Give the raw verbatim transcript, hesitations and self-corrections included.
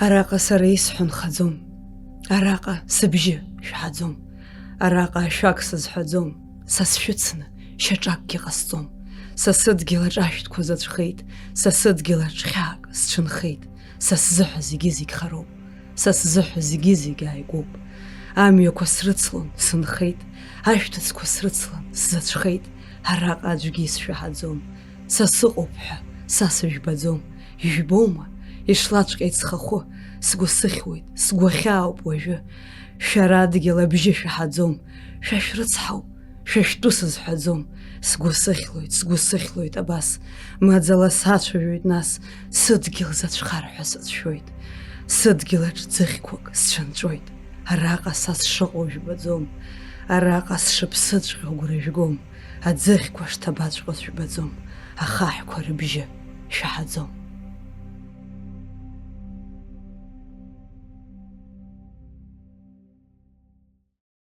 Араҟа сара исҳәо нхаӡом, араҟа сыбжьы шәаҳаӡом, араҟа ашәак сызҳәаӡом, са сшәыцны шьаҿакгьы ҟасҵом, са сыдгьыл аҿы ашәҭқәа заҵәхеит, са сыдгьыл аҿы хьаак сҽынхеит, са сзыҳәа зегьы-зегь хароуп, са сзыҳәа зегьы-зегь ааигәоуп. Амҩақәа срыцлон, сынхеит, ашәҭыцқәа срыцлан, сзаҵәхеит, араҟа аӡәгьы исшәаҳаӡом. Са сыҟоуп ҳәа, са сыжәбаӡом. Ижәбома? Ишлаҵәҟьеит схахәы, сгәы сыхьуеит, сгәы ахьаауп уажәы. Шәара адгьыл абжьы шәаҳаӡом, шәа шәрыцҳауп, шәа шәтәы сызҳәаӡом. Сгәы сыхьлоит, сгәы сыхьлоит абас, маӡала сацәажәоит нас, сыдгьыл заҵәхар ҳәа сацәшәоит. Сыдгьыл аҿ ӡыхьқәак сцәынҵәоит, араҟа са сшыҟоу жәбаӡом, араҟа сшыԥсыҵәҟьоу агәра жәгом, аӡыхьқәа шҭабаҵәҟьоу шәбаӡом, ахаҳәқәа рыбжьы шәаҳаӡом.